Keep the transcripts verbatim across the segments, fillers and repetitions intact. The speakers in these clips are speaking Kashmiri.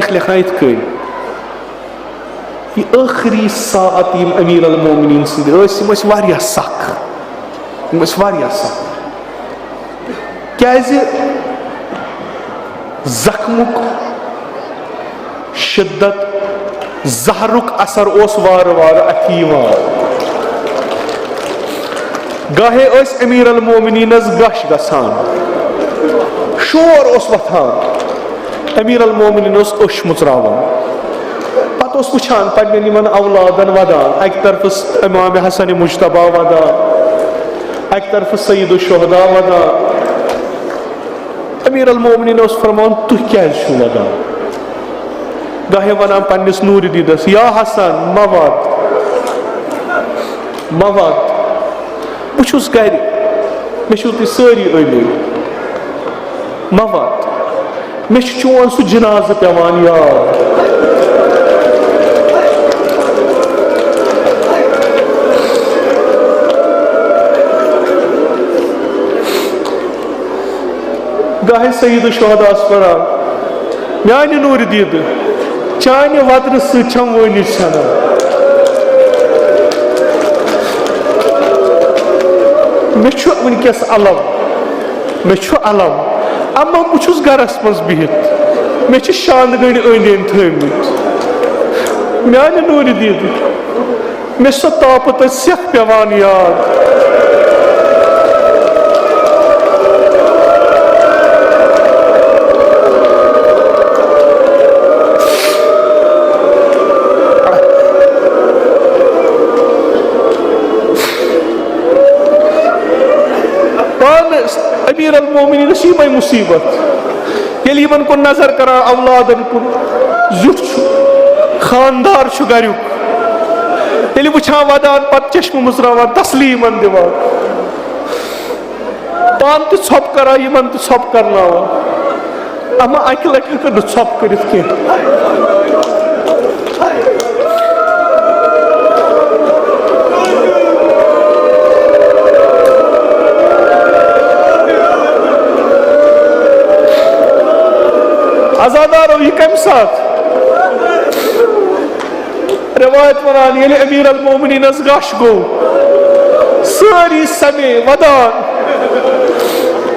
شیخ لیکھان یِتھ کٔنۍ، یہِ ٲخری ساعت یِم امیر المومنین سٕنٛدۍ ٲسۍ، یِم ٲسۍ واریاہ سخ، یِم ٲسۍ واریاہ سخ۔ کیازِ؟ زخمُک شدت، زہرُک اثر اوس وارٕ وارٕ اَتھِ یِوان۔ گاہے ٲسۍ امیر المومنینس غش گژھان، شور اوس وۄتھان۔ امیر المومنین اوس اوٚش مُژراوان۔ پتہٕ اوس وٕچھان پننٮ۪ن یِمن اولادن ودان، اکہِ طرفہٕ امام حسن مجتبیٰ ودان، اکہِ طرفہٕ سید الشہداء ودان۔ امیر المومنین اوس فرماوان، "تُہۍ کیازِ چھِو ودان؟" گاہے ونان پننِس نوٗرِ دیٖدس، "یا حسن، مہ ود، مہ ود، بہٕ چھُس گرِ، مےٚ چھِو تُہۍ سٲری أنٛدۍ أنٛدۍ، مہ ود، مےٚ چھُ چون سُہ جنازٕ پٮ۪وان یاد۔" گاہے سید الشہداء ٲس پران، "میانہِ نوٗرِ دیٖدٕ، چانہِ وطنہٕ سۭتۍ چھم وٲنِج ژھٮ۪نان۔ مےٚ چھُ وٕنکیٚس الم، مےٚ چھُ الم، اما بہٕ چھُس گرس منٛز بِہِتھ، مےٚ چھِ شاندٕ گٔنٛڈۍ أنٛدۍ أنٛدۍ تھٲومٕتۍ۔ میانہِ نوٗرِ دیٖدٕ، مےٚ چھِ سۄ تاپہٕ تہٕ سٮ۪کھ پٮ۪وان یاد۔" پانہٕ امیر المومنینس چھِ یِمے مصیبت۔ ییٚلہِ یِمن کُن نظر کران، اولادن کُن، زیُٹھ چھُ، خاندار چھُ گریُک، ییٚلہِ وٕچھان ودان، پتہٕ چشمہٕ مٕژراوان، تسلی یِمن دِوان، پانہٕ تہِ ژھۄپہٕ کران، یِمن تہِ ژھۄپہٕ کرناوان۔ اما اکہِ لٹہِ ہیٚکن نہٕ ژھۄپہٕ کٔرِتھ کینٛہہ۔ عزادارو، یہِ کمہِ ساتہٕ؟ روایت ونان، ییٚلہِ امیر المومنینس غش گوٚو، سٲری سمے ودان۔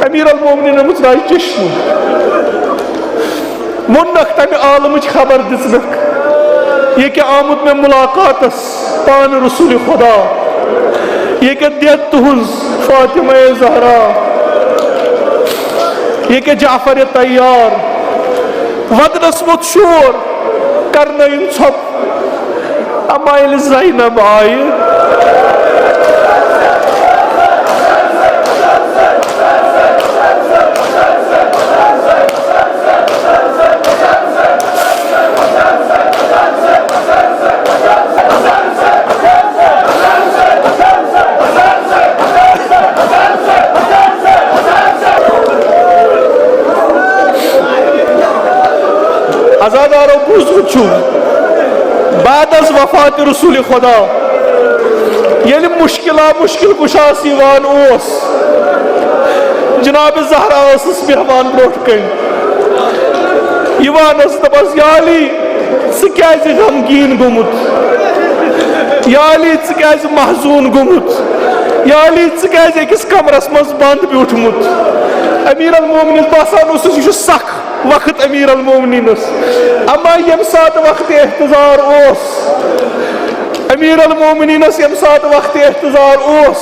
امیر المومنینن مُژراے چشمہٕ۔ ووٚننکھ، تمہِ عالمٕچ خبر دِژنکھ، یہِ کیٛاہ آمُت مےٚ مُلاقاتس پانہٕ رسول خدا، یہِ کیٛاہ دٮ۪د تُہنٛز فاطمہ زہرا، یہِ کیٛاہ جعفر طیار۔ ودنس ووٚتھ شور، کرنٲیِن ژھۄپہٕ۔ اما ییٚلہِ زینب آیہِ، عزادارو، بوٗزمُت چھُو، بعد از وفات رسول خدا، ییٚلہِ مشکلا مشکل کشاس یِوان اوس، جناب زہرا ٲسٕس بیٚہوان برونٛٹھ کَنۍ، یِوان ٲس دَپان، "یا علی، ژٕ کیازِ غمگیٖن گوٚمُت؟ یا علی، ژٕ کیازِ محزوٗن گوٚمُت؟ یا علی، ژٕ کیازِ أکِس کمرس منٛز بنٛد بیوٗٹھمُت؟" امیر المومنین باسان اوسُس، یہِ چھُ سخ وقت امیر المومنینس۔ اما ییٚمہِ ساتہٕ وقت احتضار اوس، امیر المومنینس ییٚمہِ ساتہٕ وقت احتضار اوس،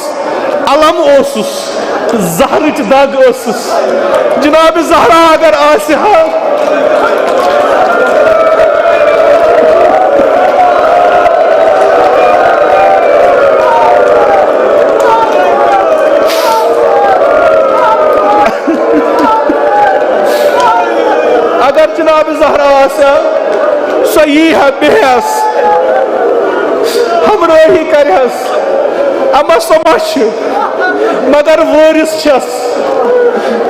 الم اوسُس، زہرٕچ دگ ٲسٕس۔ جناب زہرا اگر آسہِ ہا، اگر جناب زہرا آسہِ ہا، سۄ یی ہا، بیٚہہِ ہس، ہمرٲہی کرِ ہس، اما سۄ ما چھِ، مگر وٲرِث چھس۔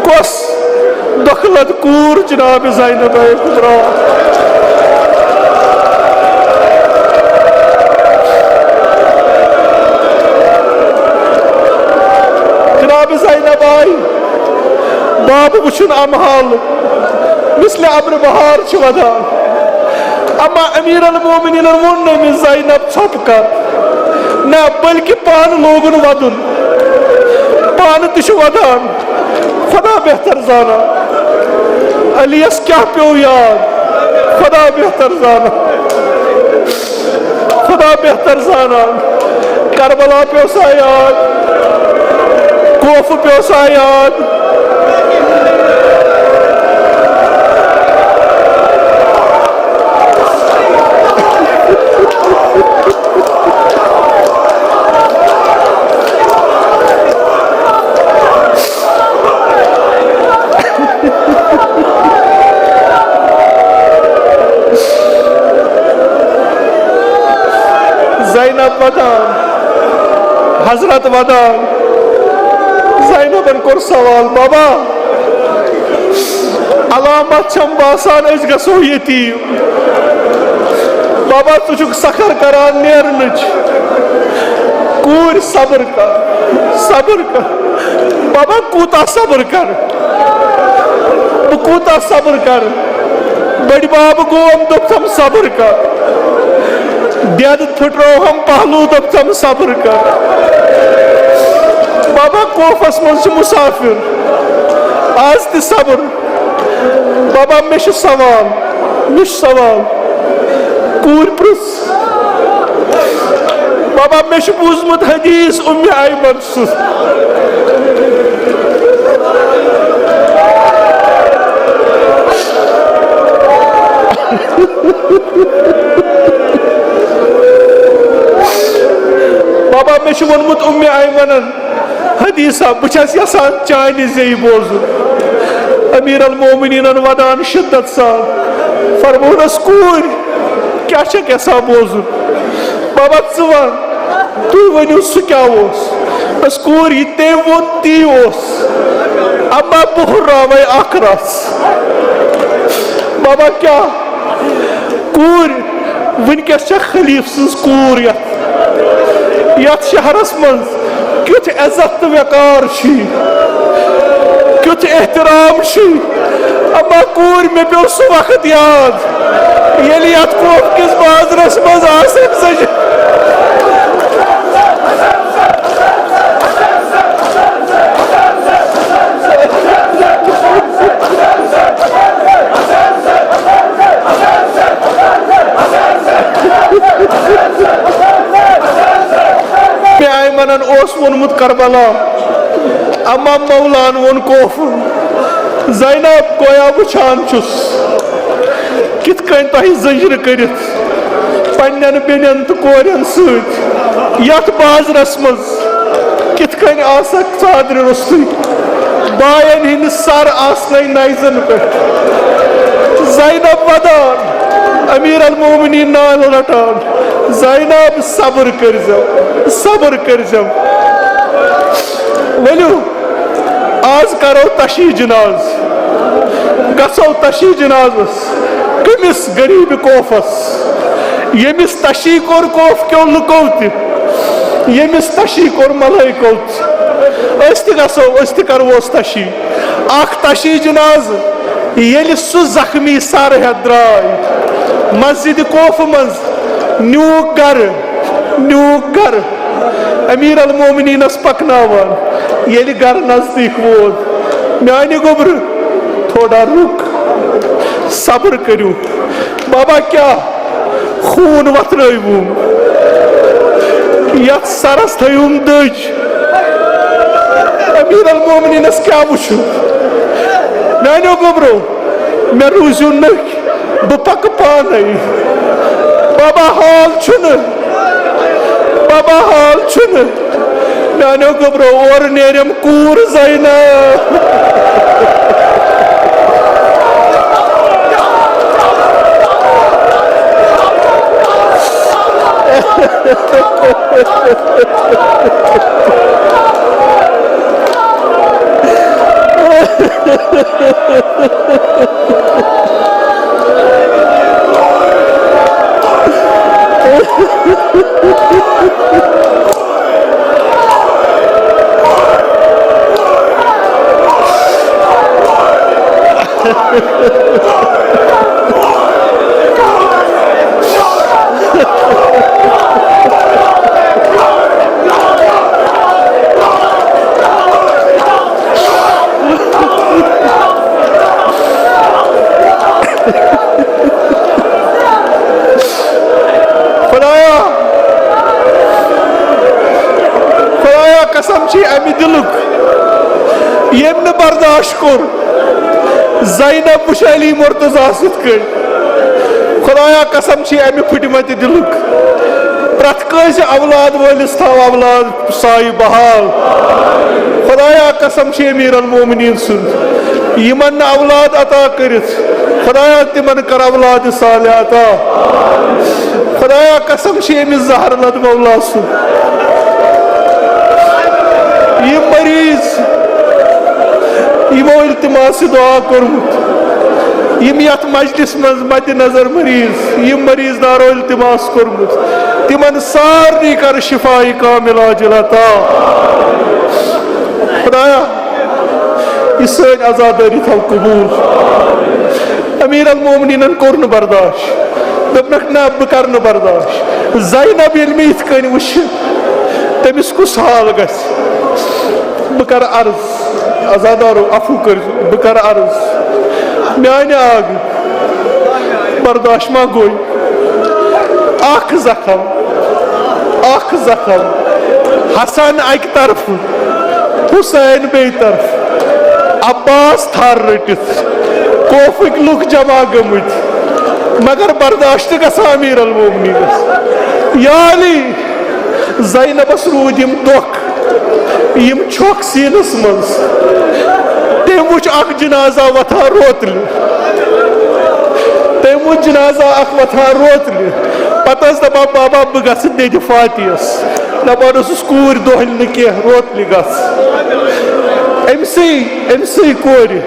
کۄس دۄکھلت کوٗر جناب زینب کبریٰ؟ جناب زینب آیہِ باب وٕچھُن امہال، مثل ابر بہار چھِ ودان۔ اما امیر المومنینن ووٚن نہٕ أمِس زینب ژھۄپہٕ کر، نہ، بلکہِ پانہٕ لوگُن ودُن۔ پانہٕ تہِ چھُ ودان۔ خدا بہتر زانان علیس کیٛاہ پیوٚو یاد۔ خدا بہتر زانان۔ خدا بہتر زانان۔ کربلا پیوٚو سا یاد۔ کوفہٕ پیوٚو سا یاد۔ زینب ودان، حضرت ودان۔ زینبن کوٚر سوال، بابا، علامت چھم باسان أسۍ گژھو یتیٖم۔ بابا، ژٕ چھُکھ سخر کران نیرنٕچ۔ کوٗرۍ، صبر کر، صبر کر۔ بابا، کوٗتاہ صبر کر؟ بہٕ کوٗتاہ صبر کر؟ بٔڈۍ بب گوم، دوٚپتم صبر کر۔ دٮ۪د پھٕٹرووہم پہلو، دوٚپتم صبر کر۔ بابا، کوفس منٛز چھِ مسافر، آز تہِ صبر۔ بابا، مےٚ چھُ سوال، مےٚ چھُ سوال۔ کوٗرۍ پرٛژھ۔ بابا، مےٚ چھُ بوٗزمُت حدیث اُمہِ ایمن سُنٛد۔ بابا، مےٚ چھُ ووٚنمُت اُمہِ ایمنن حدیثہ، بہٕ چھَس یَژھان چانہِ زیٚیہِ بوزُن۔ امیر المومنینن ودان شدت سان، فرمونس، کوٗرۍ، کیٛاہ چھَکھ یَژھان بوزُن؟ بابا، ژٕ وَن، تُہۍ ؤنِو، سُہ کیٛاہ اوس؟ بس کوٗر، یہِ تٔمۍ ووٚن، تی اوس۔ اما بہٕ ہُرراوَے اکھ رژھ۔ بابا، کیٛاہ؟ کوٗر، وٕنکیٚس چھےٚ خلیٖفہٕ سٕنٛز کوٗر یَتھ، یَتھ شہرس منٛز کیُتھ عزت تہٕ وقار چھُے، کیُتھ احترام چھُے۔ اما کوٗر، مےٚ پیوٚو سُہ وقت یاد، ییٚلہِ یَتھ کوفہٕ کِس بازرس منٛز آسہٕ زٔج۔ مےٚ ایمنن اوس ووٚنمُت کربلا، اما مولان ووٚن کوفہٕ۔ زینب، گویا وٕچھان چھُس کِتھ کٔنۍ تۄہہِ زٔجرٕ کٔرِتھ پننٮ۪ن بیٚنٮ۪ن تہٕ کورٮ۪ن سۭتۍ یتھ بازرس منٛز کِتھ کٔنۍ آسکھ ژادرِ روٚستُے، باین ہٕنٛدۍ سر آسنے نیزن پٮ۪ٹھ۔ زینب ودان، امیر المومنین نالہٕ رٹان، زینب، صبر کٔرزیو، صبر کٔرزیو۔ ؤلِو، آز کرو تشییع جناز، گژھو تشییع جنازس۔ کٔمِس؟ غریب کوفس، ییٚمِس تشییع کوٚر کوف کیو لُکو تہِ، ییٚمِس تشییع کوٚر ملٲیکو تہِ۔ أسۍ تہِ گژھو، أسۍ تہِ کرہوس تشییع۔ اکھ تشییع جنازٕ، ییٚلہِ سُہ زخمی سر ہٮ۪تھ درٛاے مسجد کوفہٕ منٛز، نیوٗکھ گرٕ، نیوٗکھ گرٕ۔ امیر المومنینس پکناوان۔ ییٚلہِ گرٕ نزدیٖک ووت، میانہِ گوٚبرٕ، تھوڑا رُک، صبر کٔرِو۔ بابا، کیٛاہ؟ خوٗن وۄتھرٲوِوُم، یتھ سرس تھٲوِوُم دٔج۔ امیر المومنینس کیٛاہ وُچھُن؟ میانیو گوٚبرو، مےٚ روٗزِو نٔکھۍ، بہٕ پکہٕ پانے۔ بابا، حال چھُنہٕ، بابا، حال چھُنہٕ۔ میانیو گوٚبرو، اورٕ نیرٮ۪م کوٗر زینب۔ خدایا، خدایا، قسم چھے امہِ دلُک، ییٚمۍ نہٕ برداشت کوٚر زینب وٕچھ علی مرتضیٰ سٕتھ کٔنۍ۔ خدایا، قسم چھے امہِ پھٕٹمتہِ دلُک، پرٛٮ۪تھ کٲنٛسہِ اولاد وٲلِس تھاو اولاد سایہِ بحال۔ خدایا، قسم چھے امیر المومنین سُنٛد، یِمن نہٕ اولاد عطا کٔرِتھ، خدایا، تِمن کر اولاد صالح عطا۔ خدایا، قسم چھے أمِس زہر لد مولا سُنٛد۔ یِم مریض، یِمو التماس دعا کوٚرمُت، یِم یتھ مجلس منٛز مد نظر مریض، یِم مریض دارو التماس کوٚرمُت، تِمن سارنٕے کر شفاء کامل عاجل عطا۔ خدایا، یہِ سٲنۍ عزادٲری تھاو قبوٗل۔ امیر المومنینن کوٚر نہٕ برداش، دوٚپنکھ، نہ، بہٕ کرٕ نہٕ برداش۔ زینب ییٚلہِ مےٚ یِتھ کٔنۍ وٕچھِ، تٔمِس کُس حال گژھِ؟ بہٕ کرٕ عرض، عزادارو، عفو کٔرِو، بہٕ کرٕ عرض، میانہِ آگہٕ برداش ما گوٚو؟ اکھ زخم، اکھ زخم، حسن اکہِ طرفہٕ، حسین بیٚیہِ طرفہٕ، عباس تھر رٔٹِتھ، کوفٕکۍ لُکھ جمع گٔمٕتۍ، مگر برداشت گژھان امیر المومنینس۔ یا علی، زینبس روٗدۍ یِم دۄکھ، یِم چھۄکھ سیٖنس منٛز۔ تٔمۍ وُچھ اکھ جنازہ وۄتھان روتلہِ۔ تٔمۍ وُچھ جنازہ اکھ وۄتھان روتلہِ۔ پتہٕ ٲس دپان، بابا، بہٕ گژھٕ دٮ۪دِ فاتحس۔ دپان اوسُس، کوٗرۍ دۄہلہِ نہٕ کینٛہہ، روتلہِ گژھ۔ أمۍ سٕے، أمۍ سٕے کورِ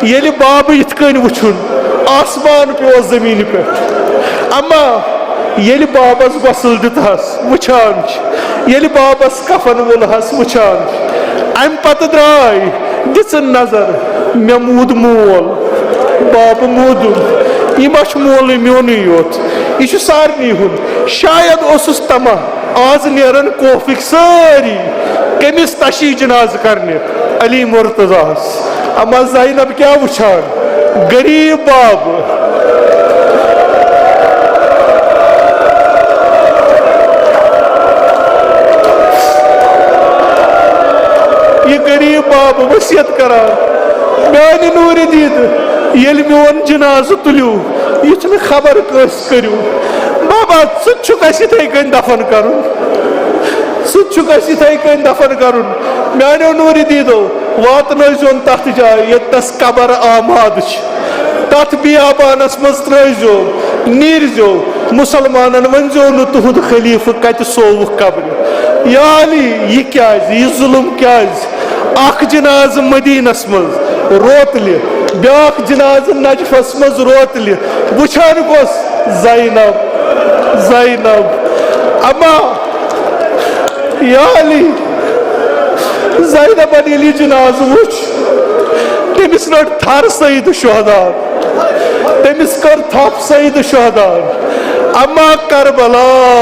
ییٚلہِ بابہٕ یِتھ کٔنۍ وُچھُن، آسمان پیوس زمینہِ پٮ۪ٹھ۔ اما ییٚلہِ بابس غسل دِتہس، وٕچھان چھِ، ییٚلہِ بابس کفن وولہس، وٕچھان چھِ۔ امہِ پتہٕ درٛاے، دِژٕن نظر، مےٚ موٗد مول، بابہٕ موٗدُم۔ یہِ ما چھُ مولٕے میونُے یوت؟ یہِ چھُ سارنٕے ہُنٛد۔ شاید اوسُس طمع، آز نیرن کوفٕکۍ سٲری، کٔمِس تشیح جنازٕ کرنہِ؟ علی مرتضیٰ ہس۔ اما زینب کیٛاہ وٕچھان؟ غریب باب۔ یہِ غریب باب وصیت کران، میانہِ نوٗرِ دید، ییٚلہِ میون جنازٕ تُلِو، یہِ چھُنہٕ خبر کٲنٛسہِ کٔرِو۔ بابا، ژٕ تہِ چھُکھ اَسہِ یِتھَے کٔنۍ دفن کَرُن۔ ژٕ تہِ چھُکھ اَسہِ یِتھَے کٔنۍ دفن کَرُن۔ میٛانیو نوٗرِ دیٖدو، واتنٲوزیون تَتھ جایہِ ییٚتہِ تَس قبر آماد چھِ۔ تَتھ بیابانَس منٛز ترٛٲوزیو، نیٖرزیو، مُسلمانَن ؤنۍزیو نہٕ تُہُنٛد خلیٖفہٕ کَتہِ سووُکھ قبرِ۔ یا علی، یہِ کیٛازِ؟ یہِ ظُلُم کیٛازِ؟ اکھ جنازٕ مدینس منٛز روتلہِ، بیاکھ جنازٕ نجفس منٛز روتلہِ۔ وٕچھان کۄس؟ زینب، زینب۔ اما یا علی، زینبن ییٚلہِ یہِ جنازٕ وٕچھ، تٔمِس رٔٹ تھر سید شہدا، تٔمِس کٔر تھپھ سید شہدا۔ اما کربلا۔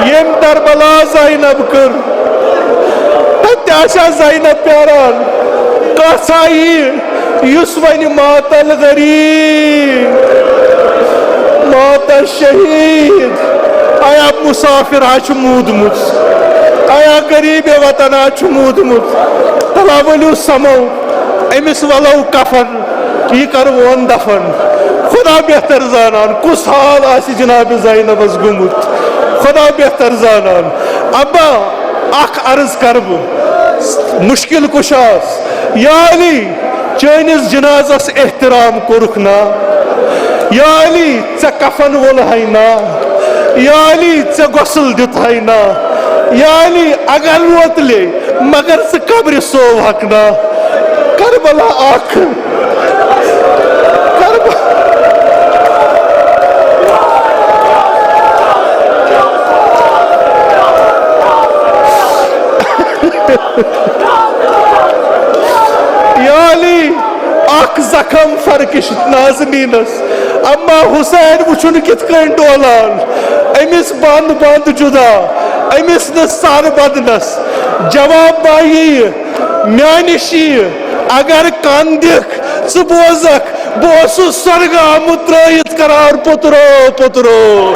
ییٚمۍ کربلا زینب کٔر، تتہِ آسہِ ہا زینب پیاران، کتھ آیہِ؟ یُس وۄنۍ ماتل غریب، ماتل شہید، آیا مسافر ہا چھُ موٗدمُت، آیا غریب وطن ہا چھُ موٗدمُت۔ تلا ؤلِو سمو، أمِس ولو کفن، یہِ کرون دفن۔ خدا بہتر زانان کُس حال آسہِ جناب زینبس گوٚمُت، خدا بہتر زانان۔ ابا، اکھ عرض کرٕ بہٕ، مشکل کشاہس، یا علی، چٲنِس جنازس احترام کوٚرُکھ نا؟ یا علی، ژےٚ کفن وولہے نا؟ یا علی، ژےٚ غسل دِتہے نا؟ یا علی، اگر ووتلے، مگر ژٕ قبرِ سووہکھ نا؟ کربلا اکھ۔ کرب-، یا علی، اکھ زخم فرقش نازنینس، اما حسین وچھُن کتھ کٔنۍ ڈولان، أمِس بند بند جدا، أمِس نہٕ سر بدنس جواب ما ییہِ، میانہِ شیٖعہٕ اگر کن دِکھ، ژٕ بوزکھ، بہٕ اوسُس سۄرگہٕ آمُت ترٲوِتھ قرار پوٚترو پوٚترو۔